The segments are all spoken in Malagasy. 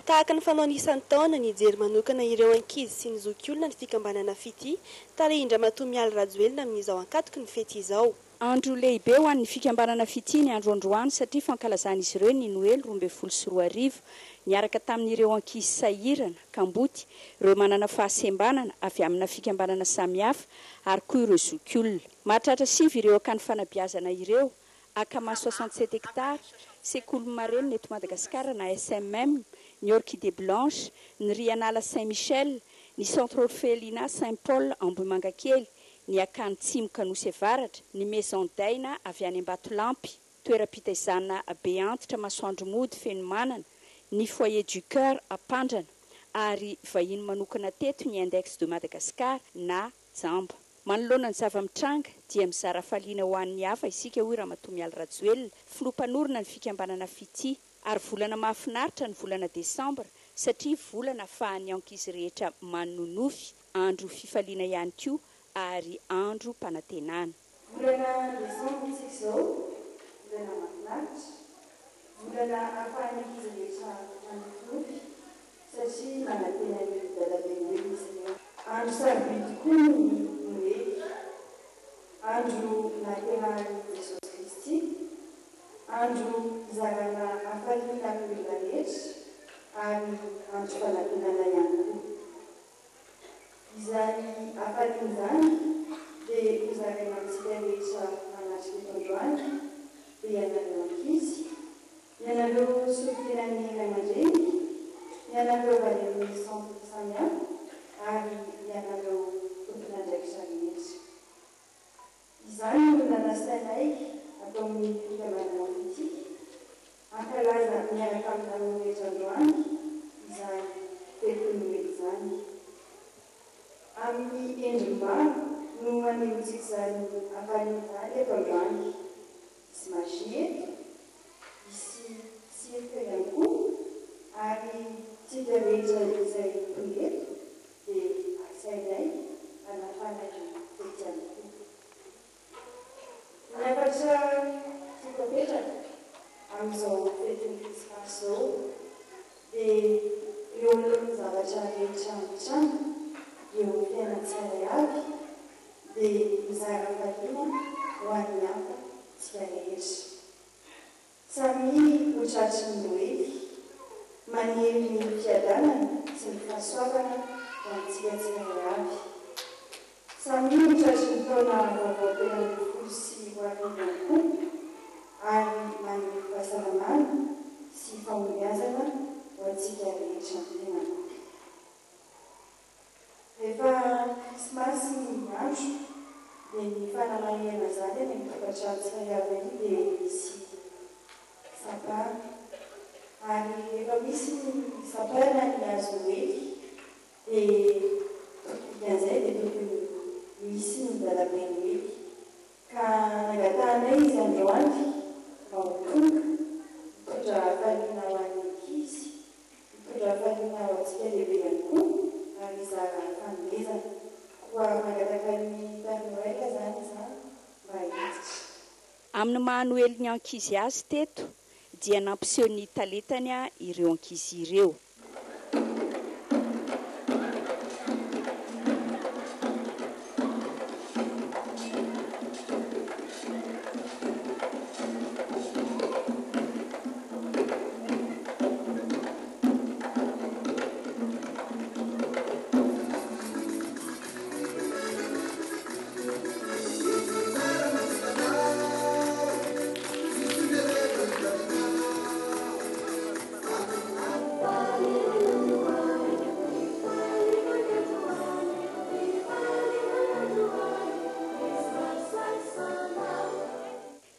Tahaka ny fanaony isan-taona, nijery manokana ireo ankizy sy ny zokiolona ny fikambanana Fitia, tarihin-dRamatoa Mialy Rajoelina amin'izao ankatoky ny fety izao. Andro lehibe ho an'ny fikambanana Fitia ny andro androany satria fankalazan'izy ireo ny Noely 2012 niaraka tamin'ireo ankizy sahirana, kamboty, ireo manana fahasembanana avy amina fikambanana samihafa ary koa ireo zokiolona. Mahatratra sivy ireo akany fanabeazana ireo, Akama 67 hectares, Sekolin'ny marenina eto Madagasikara na SMM, ny Orchidée Blanche, ny Rianala Saint Michel, ny Centre Orphelinat Saint Paul Ambohimangakely, ny Akany Tsimoka Nosy Avaratra, ny Maison Daina avy any Ambatolampy, toeram-pitaizana be antitra masoandro mody Fenomanana, ny Foyer du Coeur Ampandrana, ary vahiny manokana teto ny Index de Madagascar na Jamba. Manoloana ny zava-mitranga dia mizara hafaliana ho an'ny hafa isika hoy Ramatoa Mialy Rajoelina, filoha mpanorina ny fikambanana Fitia. Ary volana mahafinaritra ny volana desambra satria volana afahan'ny ankizy rehetra manonofy, andro fifaliana ihany koa ary androm-panantenana. Volana desambra isika izao, volana mahafinaritra, volana ahafahan'ny ankizy rehetra manofinofy satria manantena ny dadabe Noely izy ireo. Andro sarobidy tokoa ny Noely, andro nahaterahan'i Jesosy Kristy, andro hizarana hafaliana amin'ny olona rehetra ary andro fanantenana ihany koa. Izany hafaliana izany dia hozaraina amintsika rehetra manatrika eto androany, dia ianareo ankizy, ianareo solontenan'ny ray aman-dreny, ianareo avy any amin'ny centre samihafa ary ianareo tompon'andraikitra rehetra. Izany no nanasainay ato amin'ny fikambanana Fitia, hankalaza miaraka aminareo rehetra androany izany fetin'ny Noely izany. Amin'ny endriny maro no hanehoantsika izany hafaliana izany eto androany. Hisy magie eto, hisy cirque ihany koa, ary tsika rehetra izay tonga eto dia asainay hanafana io fety ihany koa. Ny hafatra tiako apetraka amin'izao fetin'ny Krismasy izao dia eo anoloan'ny zavatra rehetra mitranga eo amin'ny fiainan'ny tsirairay avy dia mizara hafaliana ho an'ny hafa isika rehetra. Samia ho tratry ny Noely. Maniry ny fiadanana sy ny fahasoavana ho antsika tsirairay avy. Samia ho tratry ny taona vaovao 2013 ihany koa ary maniry fahasalamana sy fahombiazana ho antsika rehetra ny tenako. Rehefa krismasy ny andro dia ny fanamarihana izany any amin'ny tokantrano tsirairay avy any dia misy sapin. Ary rehefa misy ny sapin na ny hazo noely dia dikan'izay dia tokony misy ny dadabe noely. Ka nangatahanay izy androany mba ho tonga hitondra hafaliana ho an'ny ankizy Hitondra hafaliana ho antsika lehibe ihany koa ary hizara fanomezana. Koa mangataka an'i Père Noël izany izaho mba hiditra. Amin'ny maha Noelin'ny ankizy azy teto dia nampiseho ny talentany ireo ankizy ireo.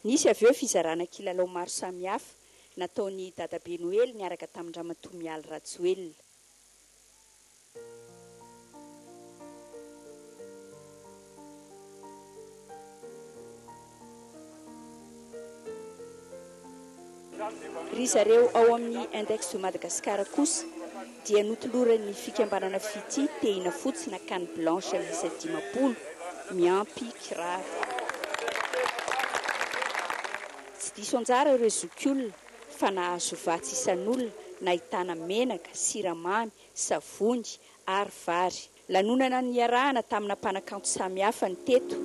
Nisy avy eo fizarana kilalao maro samihafa nataon'i Dadabe Noely niaraka tamin-dRamatoa Mialy Rajoelina. Ry zareo ao amin'ny Index de Madagascar kosa dia notoloran'ny fikambanana Fitia tehina fotsy na canne blanche miisa 50 miampy kiraro. Tsy diso anjara ireo zokiolona fa nahazo vatsy isan'olona nahitana menaka, siramamy, savony ary vary. Lanonana niarahana tamina mpanakanto samihafa ny teto.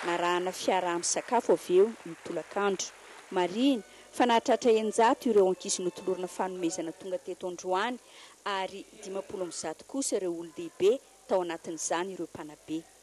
Narahana fiaraha-misakafo avy eo ny tolakandro. Marihina fa nahatratra 600 ireo ankizy notolorana fanomezana tonga teto androany ary 150 kosa ireo olon-dehibe tao anatin'izany ireo mpanabe.